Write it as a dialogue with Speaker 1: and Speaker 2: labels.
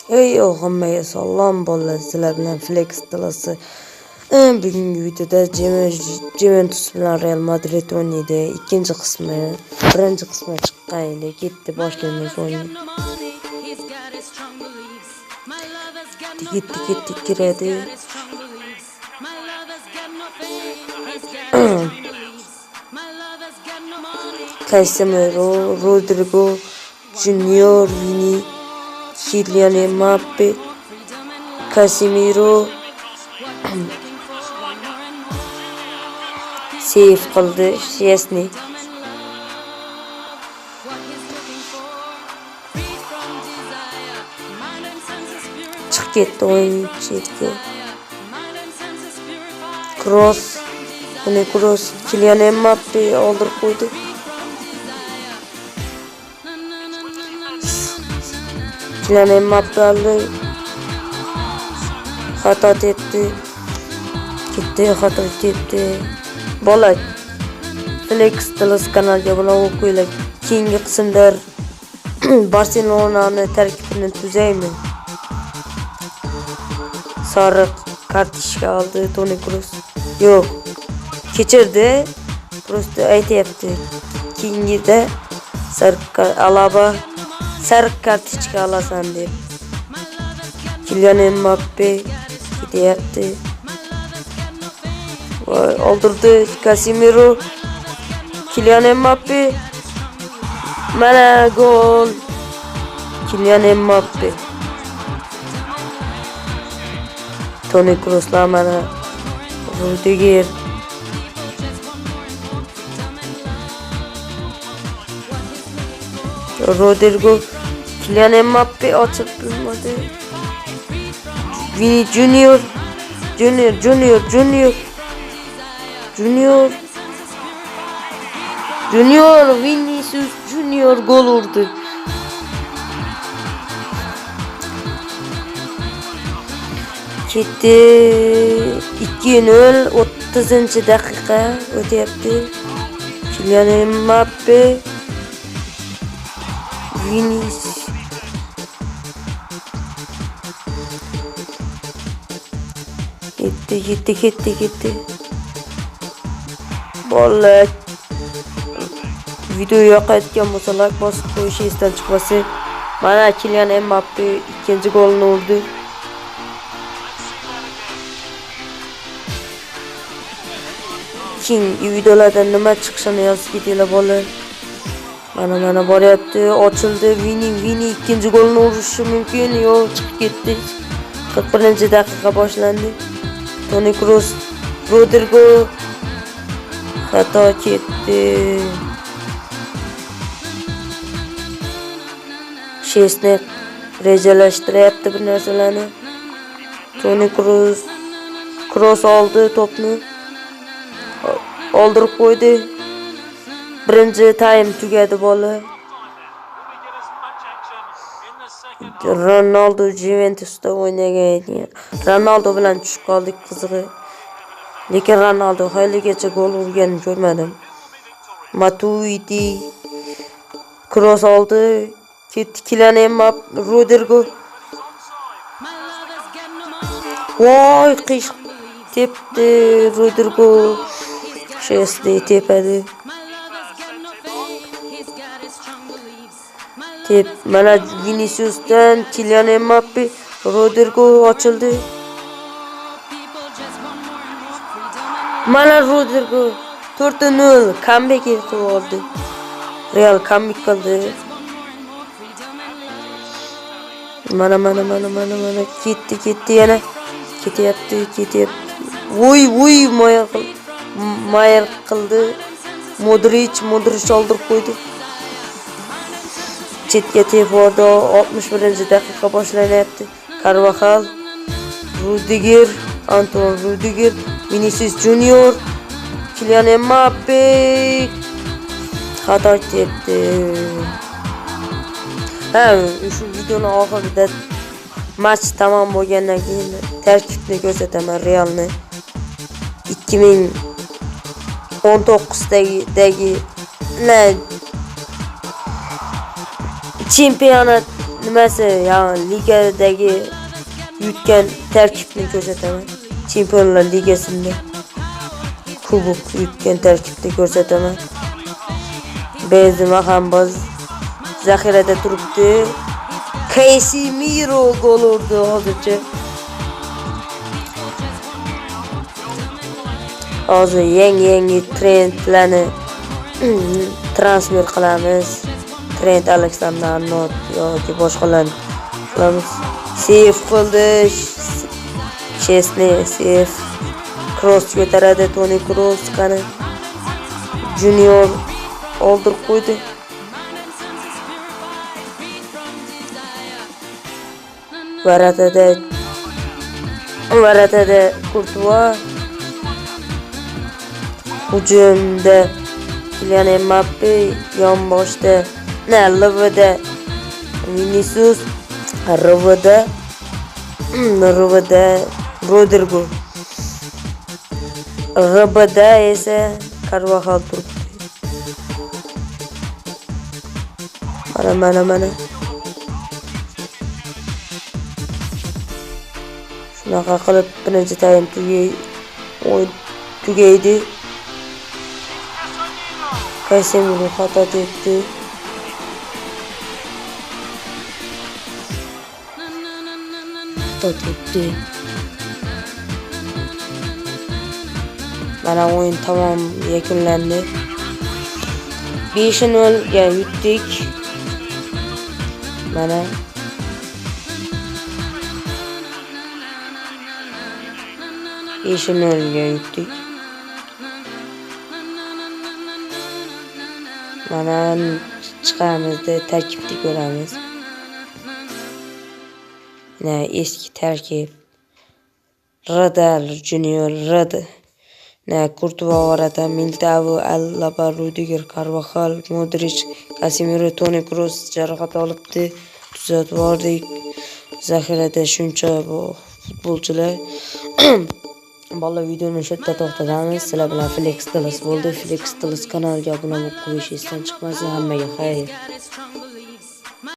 Speaker 1: Ey hammaga salom bolalar, sizlar bilan Flex tilasi. Bugungi videoda Juventus bilan Real Madrid o'ynaydi. Ikkinchi qismi, birinchi qismi chiqqan edi. Ketdi, boshlaymiz o'yinni. Ketdi, ketdi, kiradi. Casemiro, Rodrigo, Junior, Vini, Kylian Mbappe, Casemiro seyf qildi Chesney. Chiqib ketdi o'yin chetga. Kroos, uni Kroos, Kylian Mbappe oldirib qo'ydi. Kylian Mbappe oldi. Xato tepdi. Ketdi, xato tepdi. Bola Flex Tilis kanaliga obuna bo'lib qo'yinglar. Keyingi qismda Barselonani tarkibini tuzaymi? Sariq kartochka oldi Toni Kroos. Yo'q. Kechirdi. Просто aytayapti. Keyingida sariq Alaba sariq kartochka olasan deb. Kylian Mbappe ketyapti. Voy, oldirdi Casemiro. Kylian Mbappe. Mana gol. Kylian Mbappe. Toni Krooslar mana Rudiger. Rodrigo, Kylian Mbappe ochib bilmadi. Vini Junior, Junior, Junior, Junior, Junior, Junior, Vinicius Junior gol urdi. Ketdi 2-0, 30-daqiqa o'tyapti. Kylian Mbappe, Vinicius. Ketdi, ketdi, ketdi, ketdi. Bolalar, video yoqayotgan bo'lsa like bosib qo'yish esdan chiqmasin. Mana Kylian Mbappe ikkinchi golini urdi. Keyingi videolarda nima chiqishini yozib ketinglar bolalar. Mana mana boryapti, ochildi. Vini, Vini ikkinchi golini urishi mumkin. Yo'q, chiqib ketdi. 41-daqiqa boshlandi. Toni Kroos, Rodrigo xato ketdi. Chesney rejalashtiryapti bir narsalarni. Toni Kroos, Kroos oldi to'pni. Oldirib qo'ydi. Birinchi taym tugadi bola. Ronaldo Juventusda o'ynagan edi. Ronaldo bilan tushib qoldik qizig'i. Lekin Ronaldo haligacha gol urganini ko'rmadim. Matuidi Kroos oldi. Ketdi Kylian Mbappe, Rodrigo. Voy, qish tepdi Rodrigo. Chesney tepadi. Tep, mana Viniciusdan Kylian Mbappe, Rodrigo ochildi. Mana Rodrigo 4-0 comeback qilib oldi. Real comeback qildi. Mana mana mana mana mana ketdi, ketdi yana. Ketyapti, ketyapti. Voy, voy, Mayer qildi. Modric, Modric oldirib qo'ydi. Chetga tepib yubordi. 61-daqiqa boshlanyapti. Carvajal, Rudiger, Anton Rudiger, Vinicius Junior, Kylian Mbappe xato tepdi. Ha, shu videoni oxirida match tamom bo'lgandan keyin tarkibni ko'rsataman Realni. 2019dagi chempionat nimasi, ya'ni ligadagi yutgan tarkibni ko'rsataman. Chempionlar ligasida kubok yutgan tarkibni ko'rsataman. Benzema ham biz zaxirada turibdi. Casemiro gol urdi hozircha. Hozir yangi trendlarni transfer qilamiz. Trend Alexander Arnold yoki boshqalarni qilamiz. Save qildi. Chesney save. Kroos ko'taradi, Toni Kroos qani. Junior oldirib qo'ydi. Varatada Courtois. Hujumda Kylian Mbappe, yonboshda LVda Vinicius, RVda Rodrigo. RBda esa Carvajal turibdi. Mana. Shunaqa qilib birinchi taym tugaydi. Casemiro xato tepdi. Mana o'yin tamom yakunlandi. 5-0 ga yutdik. Mana 5-0 ga yutdik. Mana chiqamizda tarkibni ko'ramiz. Mana eski tarkib. Radal Junior, Rad. Courtois varata, Militao, Alaba, Rudiger, Carvajal, Modric, Casemiro, Toni Kroos jarohat olibdi. Tuzatib yubordik. Zaxirada shuncha bu futbolchilar. Bolalar, videoni shu yerda to'xtatamiz. Sizlar bilan Flex Tils bo'ldi. Flex Tils kanaliga obuna bo'lib qo'yish esdan chiqmasin. Hammaga xayr.